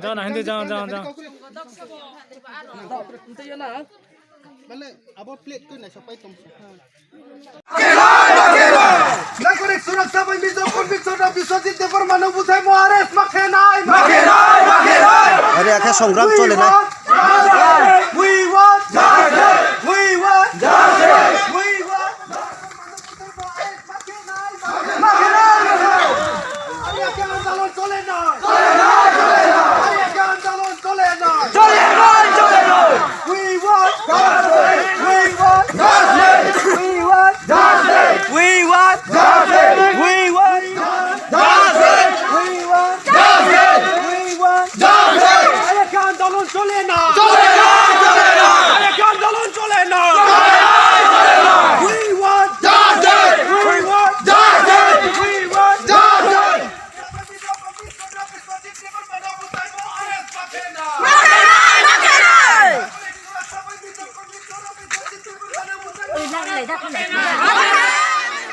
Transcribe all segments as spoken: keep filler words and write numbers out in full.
Jana, hindi, jana, jana, jana. Mane, abo plate ko na sapai tom. Nagorik suraksa bai Mizo Convention rok Biswajit Debbarma no buthai mo arrest ma khe nai, ma khe nai, ma khe nai. Are akhe songram chole na. We want justice. We want justice. We want justice. We want justice! We want justice! We want justice! We want justice! We want justice! We want justice! We want justice! Ayakhe andolon chole na! Chole na! Chole na! Ayakhe andolon chole na! Chole na! Chole na! We want justice! We want justice! We want justice!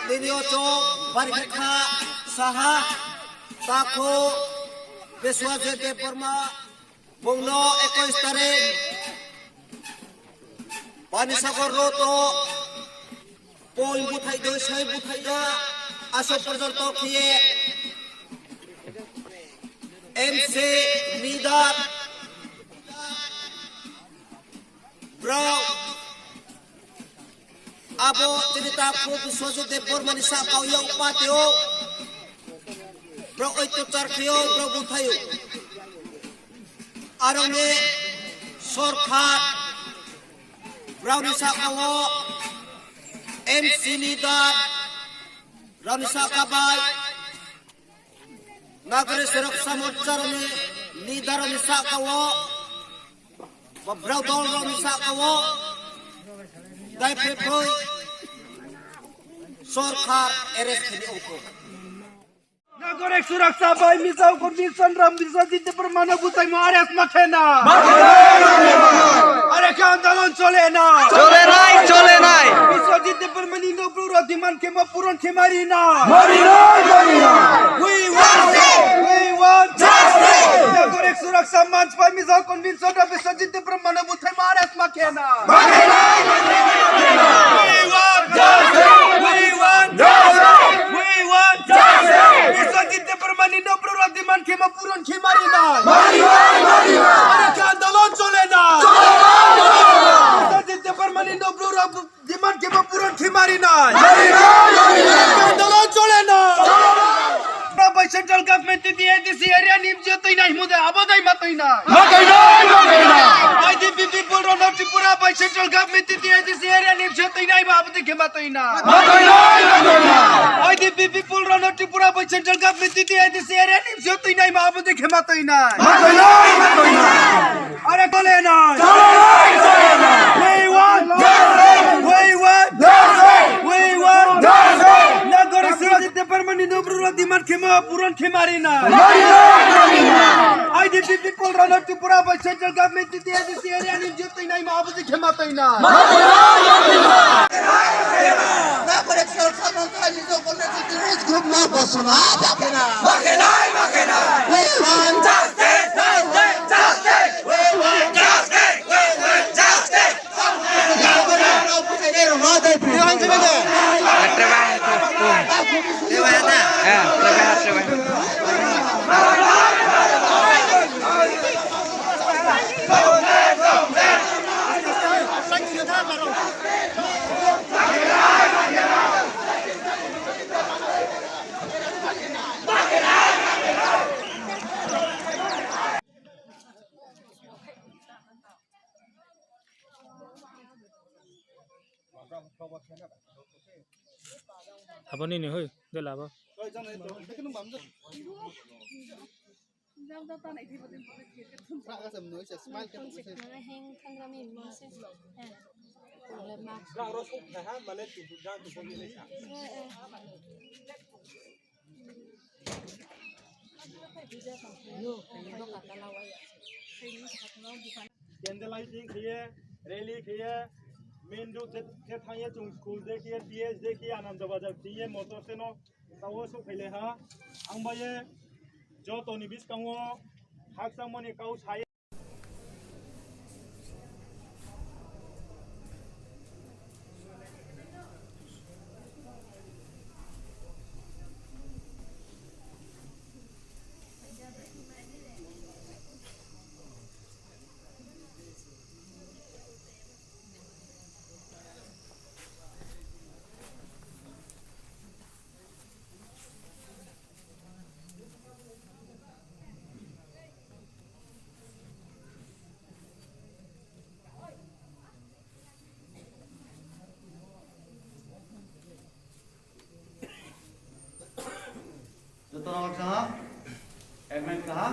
Tini o chwng Barikha saha takhu Biswajit Debbarma bongno ekwis tarik Panisagar road o poi buthai doi sai buthai da aso porjonto khiye M C Nidar Bro, abo chini takhu Biswajit Debbarma ni sakao yak patio, bro oityochar khaio, bro buthaio. Aroni sorkar, broni sakao M C Nidar, broni saka bai, Nagorik suraksa morcha rokni leader rokni sakao, ba brao dol rokni sakao, dai phai phai sorkar arrest khani ongkho. Nagorik suraksa bai Mizo Convention rok Biswajit Debbarma no buthai mo arrest ma khe na. Are khe andolon chole na. Chole nai, chole nai. Biswajit Debbarma ni no bru rok demand khe mo puron khe mari na. Mari nai, mari nai. We want, we want justice. Nagorik suraksa manch bai Mizo Convention rok Biswajit Debbarma no buthai mo arrest ma khe na. Ma khe nai, ma khe nai, ma khe nai. We want justice. We want justice. We want justice. Biswajit Debbarma ni no bru rok demand khe mo puron khe mari nai. Mari nai, mari nai. Are khe andolon chole na. Chole nai, chole nai. Biswajit Debbarma ni no bru rok demand khe mo puron khe mari nai. Mari nai, mari nai. Andolon chole na. Chole na. Tripura bai central government twi A D C area ni M G O twi nai himo de abo dai ma twi nai. Ma twi nai, ma twi nai. I D P people rok no Tripura bai central government twi A D C area ni M G O twi nai ma abo dai khe ma twi nai. Ma twi nai, ma twi nai. I D P people rok no Tripura bai central government twi A D C area ni M G O twi nai ma abo dai khe ma twi nai. Ma twi nai, ma twi nai. Are chole na. Chole nai, chole nai. We want justice. We want justice. We want justice. Nagorik suraksa Debbarma ni no bru rok demand khe mo puron khe mari nai. Mari nai, mari nai. I D P people rok no Tripura bai central government twi A D C area ni M G O twi nai ma abo dai khe ma twi nai. Ma twi nai, ma twi nai. Nagorik suraksa manch bai Mizo Convention rok group no bosona bakena. Bakena, bakena. We want justice, justice, justice. We want justice, we want justice. Abo nini hoi, de labo. Candle lighting khiye, rally khiye, main road se, se thangye chung school de khiye, T S de khiye, Anando Bazar khiye, motor se no, Tao sok phailai ha, ang bai ye jotoni bwskango khakchangmani kau sai. Jotono kaha, admin kaha.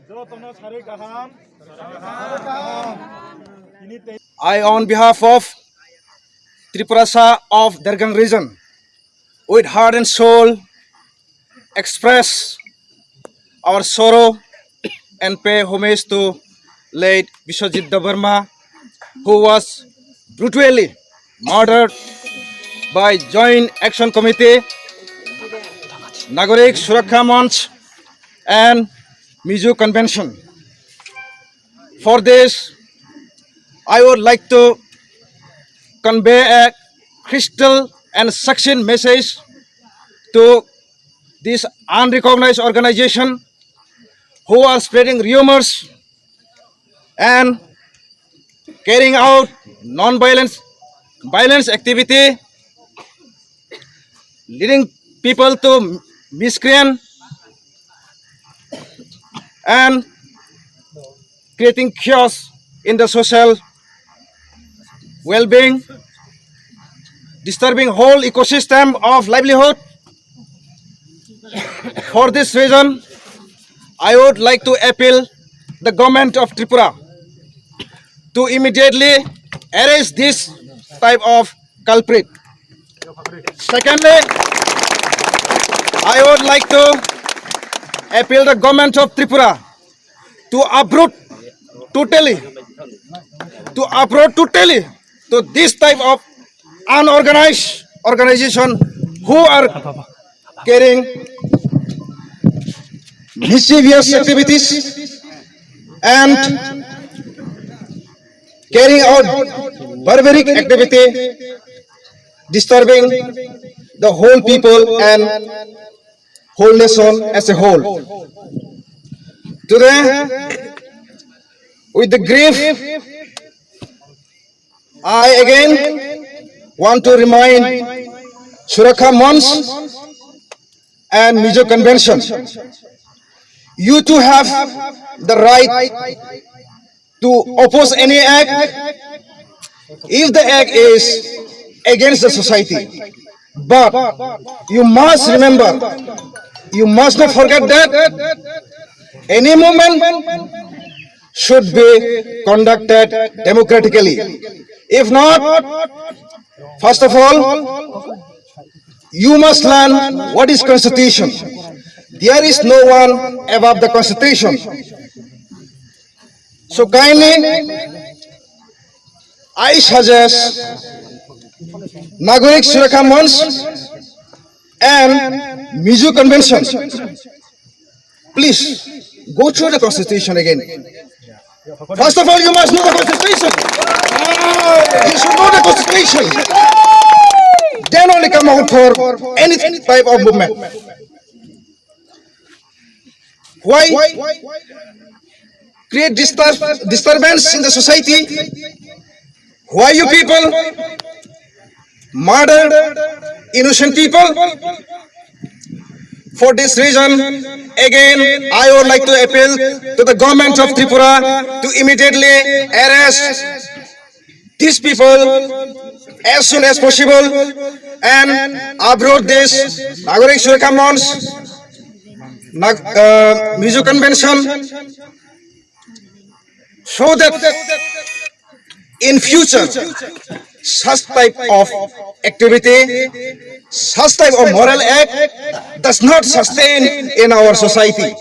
Jotono sarwi kaham. Tini tei I, on behalf of Tiprasa of Dergang region, with heart and soul, express our sorrow and pay homage to late Biswajit Debbarma, who was brutally murdered by Joint Action Committee, Nagarik Suraksha Manch, and Mizo Convention. For this, I would like to convey a crystal and succinct message to this unrecognized organization who are spreading rumors and carrying out non-violence, violence activity, leading people to miscreant and creating chaos in the social well-being, disturbing whole ecosystem of livelihood. For this reason, I would like to appeal the government of Tripura to immediately arrest this type of culprit. Secondly, I would like to appeal the government of Tripura to uproot totally, to uproot totally to this type of unorganized organization who are carrying mischievous activities and carrying out barbaric activity, disturbing the whole people and whole nation as a whole. Today, with the grief, I again want to remind Surakha Manch and Mizo Convention. You too have the right to oppose any act if the act is against the society. But you must remember, you must not forget that any movement should be conducted democratically. If not, first of all, you must learn what is constitution. There is no one above the constitution. So kindly, I suggest Nagorik Surakha Manch and Mizo Convention, please go through the constitution again. First of all, you must know the constitution. You should know the constitution. Then only come out for any type of movement. Why create disturb disturbance in the society? Why you people murder innocent people? For this reason, again, I would like to appeal to the government of Tripura to immediately arrest these people as soon as possible and uproot this Nagorik Surakha Manch, Nag- uh, Mizo Convention, so that in future such type of activity, such type of moral act does not sustain in our society.